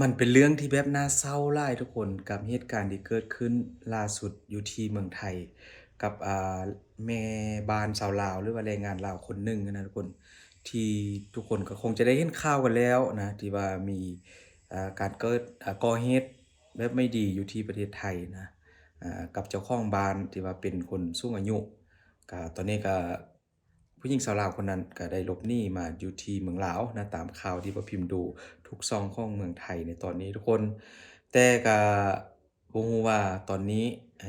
ມັນເປັນເລື່ອງທີ່ແບບໜ້າເສົ້າຫຼາຍທຸກຄົນ ກັບເຫດການທີ່ເກີດຂຶ້ນລ່າສຸດຢູ່ທີ່ເມືອງໄທ ກັບ ອ່າ ແມ່ບ້ານຊາວລາວ ຫຼືວ່າແຮງງານລາວຄົນໜຶ່ງນະທຸກຄົນ ທີ່ທຸກຄົນກໍຄົງຈະໄດ້ເຫັນຂ່າວກັນແລ້ວນະ ທີ່ວ່າມີ ອ່າ ການເກີດ ອ່າ ກໍ່ເຫດແບບໄມ່ດີຢູ່ທີ່ປະເທດໄທນະ ອ່າ ກັບເຈົ້າຂອງບ້ານທີ່ວ່າເປັນຄົນສູງອາຍຸ ກະຕອນນີ້ກະ ຜູ້ຍິງຊາວລາວຄົນນັ້ນກໍໄດ້ຫຼົບໜີມາຢູ່ທີ່ເມືອງລາວນະ ຕາມຂ່າວທີ່ບໍ່ພິມດູທຸກຊ່ອງຂອງເມືອງໄທໃນຕອນນີ້ທຸກຄົນ ແຕ່ກໍບໍ່ຮູ້ວ່າຕອນນີ້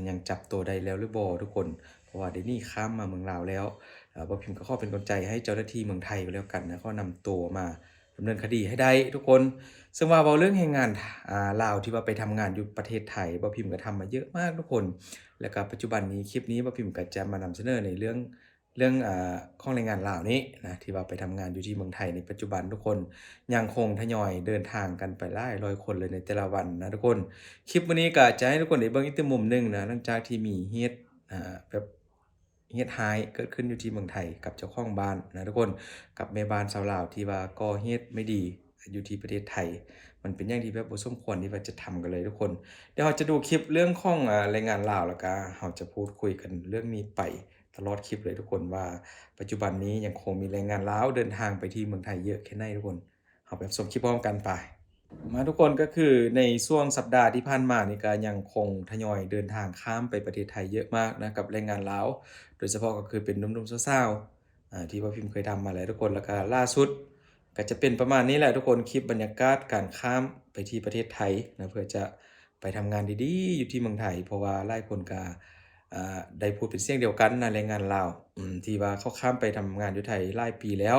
ຍັງຈັບໂຕໄດ້ແລ້ວຫຼືບໍ່ທຸກຄົນ ເພາະວ່າໄດ້ໜີຂ້າມມາເມືອງລາວແລ້ວ. ເອີ ບໍ່ພິມກໍຂໍເປັນກຳລັງໃຈໃຫ້ເຈົ້າໜ້າທີ່ເມືອງໄທກໍແລ້ວກັນນະ ຂໍນຳໂຕມາດຳເນີນຄະດີໃຫ້ໄດ້ທຸກຄົນ. ເຊິ່ງວ່າເວົ້າເລື່ອງແຮງງານ ອ່າ ລາວທີ່ວ່າໄປທຳງານຢູ່ປະເທດໄທ ບໍ່ພິມກໍທຳມາເຍອະມາກທຸກຄົນ ແລ້ວກໍປັດຈຸບັນນີ້ ຄລິບນີ້ບໍ່ພິມກໍຈະມານຳສະເໜີໃນເລື່ອງ ເລື່ອງ ອ່າ ຂອງແຮງງານລາວນີ້ນະ ທີ່ວ່າໄປທຳງານຢູ່ທີ່ເມືອງໄທໃນປັດຈຸບັນທຸກຄົນ ຍັງຄົງທະຍອຍເດີນທາງກັນໄປຫຼາຍຮ້ອຍຄົນເລີຍໃນແຕ່ລະວັນນະທຸກຄົນ. ຄລິບມື້ນີ້ກໍຈະໃຫ້ທຸກຄົນໄດ້ເບິ່ງອີກແຕ່ມຸມໜຶ່ງນະ ຫຼັງຈາກທີ່ມີເຫດ ອ່າ ແບບເຫດຮ້າຍເກີດຂຶ້ນຢູ່ທີ່ເມືອງໄທກັບເຈົ້າຂອງບ້ານນະທຸກຄົນ ກັບແມ່ບ້ານຊາວລາວທີ່ວ່າກໍ່ເຫດໄມ່ດີຢູ່ທີ່ປະເທດໄທ. ມັນເປັນຫຍັງທີ່ແບບບໍ່ສົມຄວນທີ່ວ່າຈະທຳກັນເລີຍທຸກຄົນ. ດຽວເຮົາຈະດູຄລິບເລື່ອງຂອງ ອ່າ ແຮງງານລາວ ແລ້ວກໍເຮົາຈະພູດຄຸຍກັນເລື່ອງນີ້ໄປ ຕະຫຼອດຄລິບເລີຍທຸກຄົນ ວ່າປັດຈຸບັນນີ້ຍັງຄົງມີແຮງງານລາວເດີນທາງໄປທີ່ເມືອງໄທເຍອະແຄ່ໃດທຸກຄົນ. ເຮົາໄປຮັບຊົມຄລິບພ້ອມກັນໄປ. ມາທຸກຄົນ ກໍຄືໃນຊ່ວງສັບດາທີ່ຜ່ານມານີ້ກໍຍັງຄົງທະຍອຍເດີນທາງຂ້າມໄປປະເທດໄທເຍອະມາກນະ ກັບແຮງງານລາວ ໂດຍສະເພາະກໍຄືເປັນໜຸ່ມໆສາວໆ ອ່າ ທີ່ວ່າພິມເຄີຍທຳມາແລ້ວທຸກຄົນ ແລ້ວກໍລ່າສຸດ ກໍຈະເປັນປະມານນີ້ແຫຼະທຸກຄົນ ຄລິບບັນຍາກາດການຂ້າມໄປທີ່ປະເທດໄທນະ ເພື່ອຈະໄປທຳງານດີໆຢູ່ທີ່ເມືອງໄທ ເພາະວ່າຫຼາຍຄົນກໍ ອ່າ ໄດ້ພູດເປັນສຽງດຽວກັນນະ ແຮງງານລາວ ອືມ ທີ່ວ່າເຂົາຂ້າມໄປທຳງານຢູ່ໄທຫຼາຍປີແລ້ວ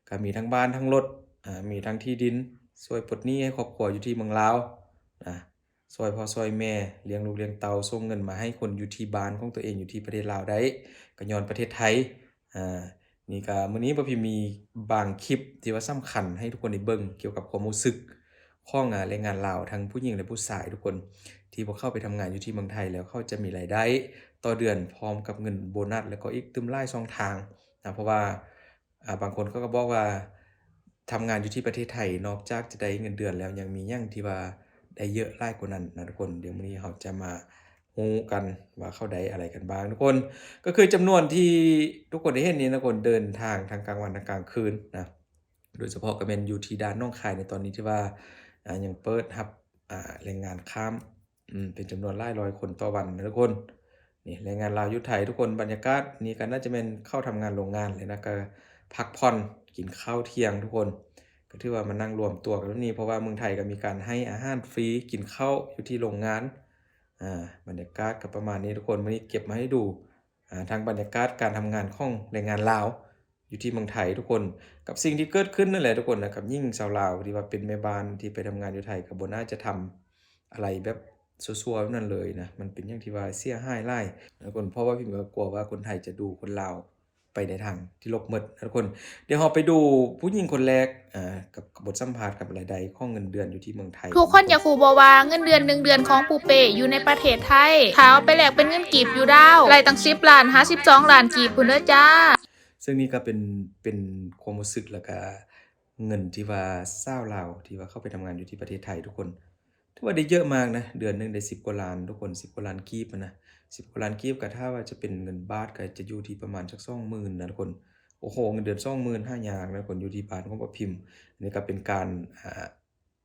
ກໍມີທັງບ້ານທັງລົດ ອ່າ ມີທັງທີ່ດິນ ຊ່ວຍປົດໜີ້ໃຫ້ຄອບຄົວຢູ່ທີ່ເມືອງລາວນະ ຊ່ວຍພໍ່ຊ່ວຍແມ່ ລ້ຽງລູກລ້ຽງເຕົ້າ ສົ່ງເງິນມາໃຫ້ຄົນຢູ່ທີ່ບ້ານຂອງຕົວເອງຢູ່ທີ່ປະເທດລາວໄດ້ ກໍຍ້ອນປະເທດໄທ. ອ່າ ນີ້ກໍມື້ນີ້ບໍ່ພິມມີບາງຄລິບທີ່ວ່າສຳຄັນໃຫ້ທຸກຄົນໄດ້ເບິ່ງ ກ່ຽວກັບຄວາມຮູ້ສຶກຂອງ ອ່າ ແຮງງານລາວ ທັງຜູ້ຍິງ ແລະ ຜູ້ຊາຍທຸກຄົນ ທີ່ພວກເຂົາໄປທຳງານຢູ່ທີ່ເມືອງໄທ ແລ້ວເຂົາຈະມີລາຍໄດ້ຕໍ່ເດືອນ ພ້ອມກັບເງິນໂບນັດ ແລ້ວກໍອີກຕື່ມຫຼາຍຊ່ອງທາງນະ ເພາະວ່າ ອ່າ ບາງຄົນເຂົາກໍບອກວ່າ ທຳງານຢູ່ທີ່ປະເທດໄທ ນອກຈາກຈະໄດ້ເງິນເດືອນແລ້ວ ຍັງມີຫຍັງທີ່ວ່າໄດ້ເຍອະຫຼາຍກວ່ານັ້ນນະທຸກຄົນ. ດຽວມື້ນີ້ເຮົາຈະມາຮູ້ກັນວ່າເຂົາໄດ້ອະໄລກັນບ້າງທຸກຄົນ. ກໍຄືຈຳນວນທີ່ທຸກຄົນໄດ້ເຫັນນີ້ນະທຸກຄົນ ເດີນທາງທັງກາງວັນທັງກາງຄືນນະ ໂດຍສະເພາະກໍແມ່ນຢູ່ທີ່ດ່ານໜອງຄາຍໃນຕອນນີ້ ທີ່ວ່າ ອ່າ ຍັງເປີດຮັບ ອ່າ ແຮງງານຂ້າມ ອືມ ເປັນຈຳນວນຫຼາຍຮ້ອຍຄົນຕໍ່ວັນນະທຸກຄົນ. ນີ້ແຮງງານລາວຢູ່ໄທທຸກຄົນ ບັນຍາກາດນີ້ກໍໜ້າຈະແມ່ນເຂົ້າທຳງານໂລງງານແລ້ວນະ ກໍພັກຜ່ອນ ກິນເຂົ້າທ່ຽງທຸກຄົນ ກໍຖືວ່າມານັ່ງລວມຕົວກັນແບບນີ້ ເພາະວ່າເມືອງໄທກໍມີການໃຫ້ອາຫານຟຣີ ກິນເຂົ້າຢູ່ທີ່ໂລງງານ. ອ່າ ບັນຍາກາດກໍປະມານນີ້ທຸກຄົນ ມື້ນີ້ເກັບມາໃຫ້ດູ ອ່າ ທັງບັນຍາກາດການທຳງານຂອງແຮງງານລາວ ຢູ່ທີ່ເມືອງໄທທຸກຄົນ ກັບສິ່ງທີ່ເກີດຂຶ້ນນັ້ນແຫຼະທຸກຄົນນະ ກັບຍິງຊາວລາວທີ່ວ່າເປັນແມ່ບ້ານທີ່ໄປທຳງານຢູ່ໄທ ກໍບໍ່ໜ້າຈະທຳອະໄລແບບຊົ່ວໆແບບນັ້ນເລີຍນະ. ມັນເປັນຫຍັງທີ່ວ່າເສຍຫາຍຫຼາຍນະທຸກຄົນ ເພາະວ່າພິມກໍກົວວ່າຄົນໄທຈະດູຄົນລາວໄປໃນທາງທີ່ລົບໝົດນະທຸກຄົນ. ດຽວເຮົາໄປດູຜູ້ຍິງຄົນແລກ ອ່າ ກັບ ກັບບົດສຳພາດກັບລາຍໄດ້ຂອງເງິນເດືອນຢູ່ທີ່ເມືອງໄທ. ທຸກຄົນຢາກຮູ້ບໍ່ວ່າເງິນເດືອນໜຶ່ງເດືອນຂອງປູເປ້ຢູ່ໃນປະເທດໄທ ຖ້າເອົາໄປແລກເປັນເງິນກີບຢູ່ລາວ ໄດ້ຕັ້ງສິບລ້ານຫາສິບສອງລ້ານກີບພຸ້ນເດີຈ້າ. ເຊິ່ງນີ້ກໍເປັນ ເປັນຄວາມຮູ້ສຶກ ແລ້ວກະເງິນທີ່ວ່າຊາວລາວທີ່ວ່າເຂົ້າໄປທຳງານຢູ່ທີ່ປະເທດໄທທຸກຄົນ ຖືວ່າໄດ້ເຍອະມາກນະ ເດືອນໜຶ່ງໄດ້ສິບກວ່າລ້ານທຸກຄົນ ສິບກວ່າລ້ານກີບຫັ້ນນະ ສິບກວ່າລ້ານກີບ ກໍຖ້າວ່າຈະເປັນເງິນບາດກໍຈະຢູ່ທີ່ປະມານຈັກສອງໝື່ນນະທຸກຄົນ. ໂອ້ໂຫ ເງິນເດືອນສອງໝື່ນຫາຍາກນະທຸກຄົນ ຢູ່ທີ່ບ້ານຂອງປະພິມ. ອັນນີ້ກໍເປັນການ ອ່າ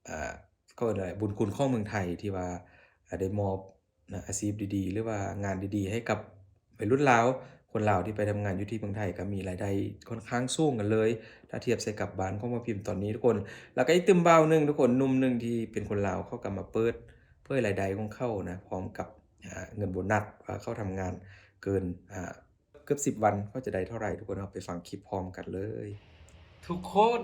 ອ່າ ເຂົາເອີ້ນວ່າບຸນຄຸນຂອງເມືອງໄທທີ່ວ່າ ອ່າ ໄດ້ມອບນະ ອາຊີບດີໆ ຫຼືວ່າງານດີໆ ໃຫ້ກັບໄວລຸ້ນລາວ ຄົນລາວທີ່ໄປທຳງານຢູ່ທີ່ເມືອງໄທ ກໍມີລາຍໄດ້ຂ້ອນຂ້າງສູງກັນເລີຍ ຖ້າທຽບໃສ່ກັບບ້ານຂອງປະພິມຕອນນີ້ທຸກຄົນ. ແລ້ວກໍອີກຕື່ມບ່າວໜຶ່ງທຸກຄົນ ໜຸ່ມໜຶ່ງທີ່ເປັນຄົນລາວ ເຂົາກໍມາເປີດເຜີຍລາຍໄດ້ຂອງເຂົານະ ພ້ອມກັບ ອ່າ ເງິນໂບນັດວ່າເຂົາທຳງານເກີນ ອ່າ ເກືອບສິບວັນ ເຂົາຈະໄດ້ເທົ່າໃດ ທຸກຄົນ ເຮົາໄປຟັງຄລິບພ້ອມກັນເລີຍ. ທຸກຄົນ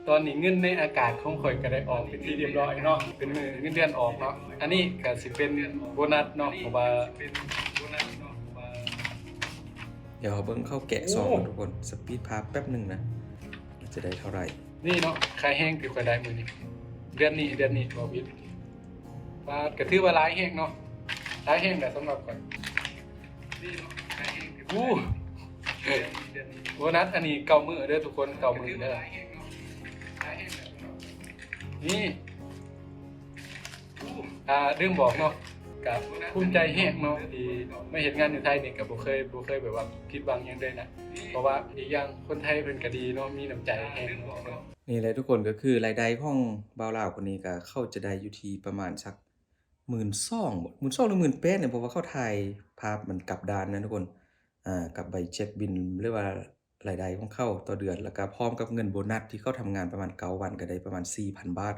ຕອນນີ້ເງິນໃນອາກາດຂອງຂ້ອຍກໍໄດ້ອອກເປັນທີ່ຮຽບຮ້ອຍເນາະ ເປັນມື້ເງິນເດືອນອອກເນາະ. ອັນນີ້ກໍຊິເປັນໂບນັດເນາະ ເພາະວ່າ ດຽວເຮົາເບິ່ງເຂົາແກະຊອງ ໂອ້ ກັນທຸກຄົນ ສະປີດພາບແປັບໜຶ່ງນະ ຈະໄດ້ເທົ່າໃດ. ນີ້ເນາະ ຄ່າແຮງທີ່ຂ້ອຍໄດ້ມື້ນີ້ ເດືອນນີ້ ເດືອນນີ້ບໍ່ຜິດ ບາດ ກໍຖືວ່າຫຼາຍແຮງເນາະ ຫຼາຍແຮງແຫຼະສຳລັບຂ້ອຍ. ໂອ້ ໂບນັດອັນນີ້ເກົ້າມື້ເດີທຸກຄົນ ເກົ້າມື້ເດີ. ນີ້ ອ່າ ລືມບອກເນາະ ກະພູມໃຈແຮງເນາະ ທີ່ມາເຮັດງານຢູ່ໄທນີ້ ກະບໍ່ເຄີຍ ບໍ່ເຄີຍແບບວ່າຜິດຫວັງຫຍັງເລີຍນະ ເພາະວ່າອີກຢ່າງຄົນໄທເພິ່ນກະດີເນາະ ມີນ້ຳໃຈແຮງເນາະ. ນີ້ແຫຼະທຸກຄົນ ກໍຄືລາຍໄດ້ຂອງບ່າວລາວຄົນນີ້ ກໍເຂົາຈະໄດ້ຢູ່ທີ່ປະມານສັກໝື່ນສອງ ໝື່ນສອງ ຫຼື ໝື່ນແປດນີ້ ເພາະວ່າເຂົາຖ່າຍພາບມັນກັບດ້ານນະທຸກຄົນ ອ່າ ກັບໃບເຊັກບິນ ຫຼືວ່າ ລາຍໄດ້ຂອງເຂົາຕໍ່ເດືອນ ແລ້ວກະພ້ອມກັບເງິນໂບນັດທີ່ເຂົາທຳງານປະມານເກົ້າວັນ ກະໄດ້ປະມານສີ່ພັນບາດ.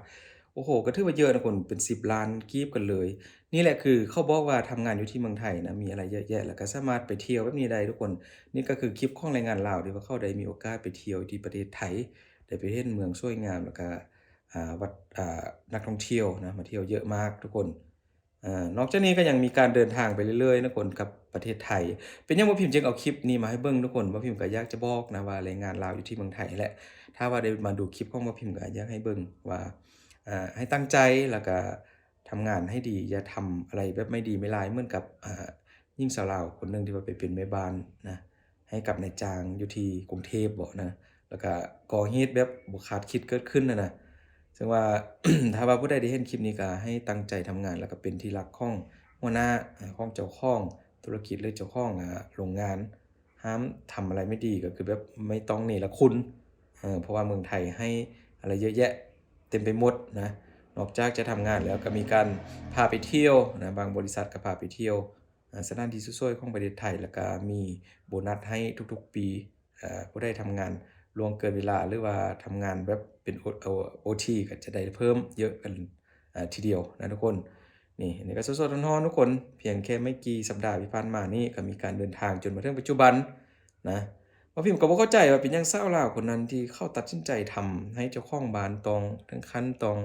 ໂອ້ໂຫ ກະຖືວ່າເຍີະນະຄົນ ເປັນສິບລ້ານກີບກັນເລີຍ. ນີ້ແຫຼະຄືເຂົາບອກວ່າທຳງານຢູ່ທີ່ເມືອງໄທນະ ມີອະໄລເຍອະແຍະ ແລ້ວກະສາມາດໄປທ່ຽວແບບນີ້ໄດ້ທຸກຄົນ. ນີ້ກະຄືຄລິບຂອງແຮງງານລາວທີ່ວ່າເຂົາໄດ້ມີໂອກາດໄປທ່ຽວທີ່ປະເທດໄທ ໄດ້ໄປເຫັນເມືອງສວຍງາມ ແລ້ວກະ ອ່າ ວັດ ອ່າ ນັກທ່ອງທ່ຽວນະ ມາທ່ຽວເຍອະມາກທຸກຄົນ. ອາ ນອກຈາກນີ້ກໍຍັງມີການເດີນທາງໄປເລື້ອຍໆນະຄົນ ກັບປະເທດໄທ. ເປັນຫຍັງບ່າວພິມຈຶ່ງເອົາຄລິບນີ້ມາໃຫ້ເບິ່ງທຸກຄົນ? ບ່າວພິມກໍຢາກຈະບອກນະວ່າແຮງງານລາວຢູ່ທີ່ເມືອງໄທແຫຼະ ຖ້າວ່າໄດ້ມາດູຄລິບຂອງບ່າວພິມກໍຢາກໃຫ້ເບິ່ງວ່າ ອາ ໃຫ້ຕັ້ງໃຈ ແລ້ວກະທຳງານໃຫ້ດີ ຢ່າທຳອະໄລແບບໄມ່ດີໄມ່ຮ້າຍ ເໝືອນກັບ ອາ ຍິງສາວລາວຄົນໜຶ່ງທີ່ວ່າໄປເປັນແມ່ບ້ານນະ ໃຫ້ກັບນາຍຈ້າງຢູ່ທີ່ກຸງເທບເບາະນະ ແລ້ວກະກໍ່ເຫດແບບບໍ່ຄາດຄິດເກີດຂຶ້ນຫັ້ນນະ. ເຊິ່ງວ່າ ຖ້າວ່າຜູ້ໃດໄດ້ເຫັນຄລິບນີ້ ກະໃຫ້ຕັ້ງໃຈທຳງານ ແລ້ວກະເປັນທີ່ຮັກຂອງຫົວໜ້າ ຂອງເຈົ້າຂອງທຸລະກິດ ຫຼື ເຈົ້າຂອງ ອາ ໂຮງງານ. ຫ້າມທຳອະໄລໄມ່ດີ ກໍຄືແບບໄມ່ຕ້ອງເນລະຄຸນ ເພາະວ່າເມືອງໄທໃຫ້ອະໄລເຍອະແຍະເຕັມໄປໝົດນະ. ນອກຈາກຈະທຳງານແລ້ວ ກະມີການພາໂຕໄປທ່ຽວນະ ບາງບໍລິສັດກະພາໄປທ່ຽວ ອາ ສະຖານທີ່ສວຍໆຂອງປະເທດໄທ ແລ້ວກະມີໂບນັດໃຫ້ທຸກໆປີ. ອາ ຜູ້ໃດທຳງານລ່ວງເກີນເວລາ ຫຼືວ່າທຳງານແບບເປັນໂອ ໂອທີ ກໍຈະໄດ້ເພີ່ມເຍອະກັນ ອາ ທີດຽວນະທຸກຄົນ. ນີ້ ອັນນີ້ກໍສົດໆຮ້ອນໆທຸກຄົນ ພຽງແຄ່ໄມ່ກີ່ສັບດາທີ່ຜ່ານມານີ້ ກໍມີການເດີນທາງຈົນມາເຖິງປັດຈຸບັນນະ. ບ່າວພິມກໍບໍ່ເຂົ້າໃຈວ່າເປັນຫຍັງສາວລາວຄົນນັ້ນທີ່ເຂົາຕັດສິນໃຈທຳໃຫ້ເຈົ້າຂອງບ້ານຕ້ອງເຖິງຂັ້ນຕ້ອງ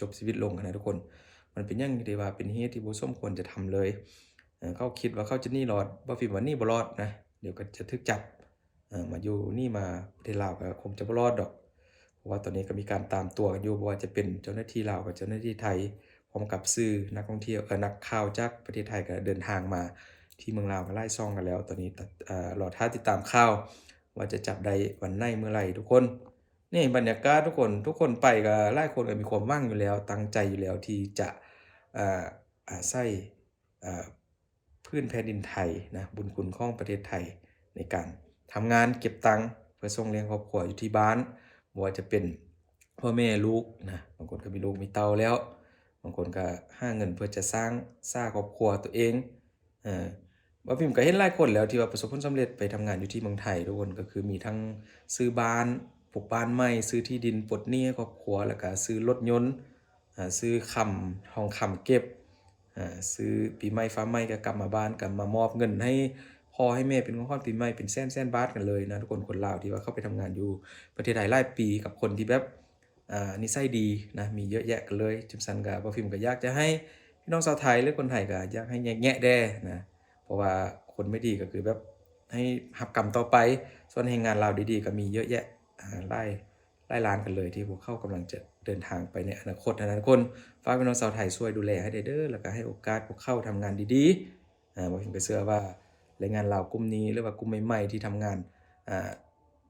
ຈົບຊີວິດລົງຫັ້ນນະທຸກຄົນ. ມັນເປັນຫຍັງທີ່ວ່າເປັນເຫດທີ່ບໍ່ສົມຄວນຈະທຳເລີຍ? ເອີ ເຂົາຄິດວ່າເຂົາຈະໜີລອດ ບ່າວພິມວ່າໜີບໍ່ລອດນະ ດຽວກໍຈະຖືກຈັບ. ເອີ ມາຢູ່ນີ້ມາປະເທດລາວກໍຄົງຈະບໍ່ລອດດອກ ເພາະວ່າຕອນນີ້ກໍມີການຕາມຕົວກັນຢູ່ ບໍ່ວ່າຈະເປັນເຈົ້າໜ້າທີ່ລາວກັບເຈົ້າໜ້າທີ່ໄທ ພ້ອມກັບສື່ນັກທ່ອງທ່ຽວ ເອີ ນັກຂ່າວຈາກປະເທດໄທກໍເດີນທາງມາທີ່ເມືອງລາວກໍຫຼາຍຊ່ອງກັນແລ້ວ. ຕອນນີ້ ເອີ ລໍຖ້າຕິດຕາມຂ່າວວ່າຈະຈັບໄດ້ວັນໃດເມື່ອໃດທຸກຄົນ. ນີ້ບັນຍາກາດທຸກຄົນ ທຸກຄົນໄປກໍຫຼາຍຄົນກໍມີຄວາມຫວັງຢູ່ແລ້ວ ຕັ້ງໃຈຢູ່ແລ້ວທີ່ຈະ ເອີ ອາໄສ ເອີ ພື້ນແຜ່ນດິນໄທນະ ບຸນຄຸນຂອງປະເທດໄທ ໃນການທຳງານເກັບຕັງເພື່ອສົ່ງລ້ຽງຄອບຄົວຢູ່ທີ່ບ້ານ ບໍ່ວ່າຈະເປັນພໍ່ແມ່ລູກນະ ບາງຄົນກໍມີລູກມີເຕົ້າແລ້ວ ບາງຄົນກໍຫາເງິນເພື່ອຈະສ້າງສາຄອບຄົວຕົວເອງ. ເອີ ບ່າວພິມກໍເຫັນຫຼາຍຄົນແລ້ວທີ່ວ່າປະສົບຜົນສຳເລັດໄປທຳງານຢູ່ທີ່ເມືອງໄທທຸກຄົນ ກໍຄືມີທັງຊື້ບ້ານ ປຸກບ້ານໃໝ່ ຊື້ທີ່ດິນ ປົດໜີ້ໃຫ້ຄອບຄົວ ແລ້ວກະຊື້ລົດຍົນ ອາ ຊື້ຄຳ ທອງຄຳເກັບ ອາ ຊື້ປີໃໝ່ຟ້າໃໝ່ກໍກັບມາບ້ານ ກໍມາມອບເງິນໃຫ້ພໍ່ໃຫ້ແມ່ເປັນຂອງຂວັນປີໃໝ່ເປັນແສນໆບາດກັນເລີຍນະທຸກຄົນ. ຄົນລາວທີ່ວ່າເຂົ້າໄປທຳງານຢູ່ປະເທດໄທຫຼາຍປີ ກັບຄົນທີ່ແບບ ອາ ນິໄສດີນະ ມີເຍອະແຍະກັນເລີຍ. ຈັ່ງຊັ້ນກໍ ບ່າວພິມກໍຢາກຈະໃຫ້ພີ່ນ້ອງຊາວໄທ ຫຼື ຄົນໄທກໍຢາກໃຫ້ແຍກແຍະແດ່ນະ ເພາະວ່າຄົນໄມ່ດີກໍຄືແບບໃຫ້ຮັບກຳຕໍ່ໄປ ສ່ວນແຮງງານລາວດີໆກໍມີເຍອະແຍະ ອາ ຫຼາຍ ຫຼາຍລ້ານກັນເລີຍ ທີ່ພວກເຂົາກຳລັງຈະເດີນທາງໄປໃນອະນາຄົດຫັ້ນນະທຸກຄົນ. ຝາກພີ່ນ້ອງຊາວໄທຊ່ວຍດູແລໃຫ້ແດ່ເດີ ແລ້ວກໍໃຫ້ໂອກາດພວກເຂົາທຳງານດີໆ. ອາ ບ່າວພິມກໍເຊື່ອວ່າແຮງງານລາວກຸ່ມນີ້ ຫຼືວ່າກຸ່ມໃໝ່ໆທີ່ທຳງານ ອາ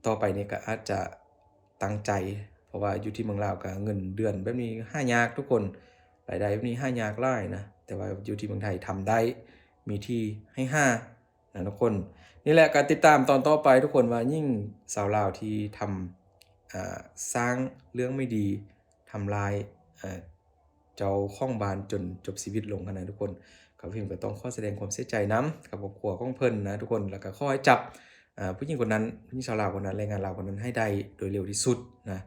ຕໍ່ໄປນີ້ກໍອາດຈະຕັ້ງໃຈ ເພາະວ່າຢູ່ທີ່ເມືອງລາວກໍເງິນເດືອນແບບນີ້ຫາຍາກທຸກຄົນ ລາຍໄດ້ແບບນີ້ຫາຍາກຫຼາຍນະ ແຕ່ວ່າຢູ່ທີ່ເມືອງໄທທຳໄດ້ ມີທີ່ໃຫ້ຫານະທຸກຄົນ. ນີ້ແຫຼະ ກໍຕິດຕາມຕອນຕໍ່ໄປທຸກຄົນ ວ່າຍິງສາວລາວທີ່ທຳ ອາ ສ້າງເລື່ອງໄມ່ດີ ທຳລາຍ ເອີ ເຈົ້າຂອງບ້ານຈົນຈົບຊີວິດລົງຫັ້ນນະທຸກຄົນ. ກໍພິມກໍຕ້ອງຂໍສະແດງຄວາມເສຍໃຈນຳກັບຄອບຄົວຂອງເພິ່ນນະທຸກຄົນ ແລ້ວກໍຂໍໃຫ້ຈັບ ອາ ຜູ້ຍິງຄົນນັ້ນ ຜູ້ຍິງຊາວລາວຄົນນັ້ນ ແຮງງານລາວຄົນນັ້ນໃຫ້ໄດ້ໂດຍເລັວທີ່ສຸດນະ.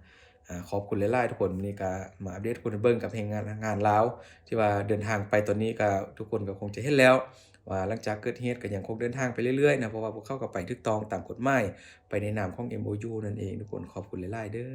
ອາ ຂອບຄຸນຫຼາຍໆທຸກຄົນ. ມື້ນີ້ກໍມາອັບເດດທຸກຄົນໃຫ້ເບິ່ງກັບແຮງງານ ແຮງງານລາວທີ່ວ່າເດີນທາງໄປ. ຕອນນີ້ກໍທຸກຄົນກໍຄົງຈະເຫັນແລ້ວວ່າ ຫຼັງຈາກເກີດເຫດກໍຍັງຄົງເດີນທາງໄປເລື້ອຍໆນະ ເພາະວ່າພວກເຂົາກໍໄປຖືກຕ້ອງຕາມກົດໝາຍ ໄປໃນນາມຂອງ ເອັມໂອຢູ ນັ້ນເອງທຸກຄົນ. ຂອບຄຸນຫຼາຍໆເດີ.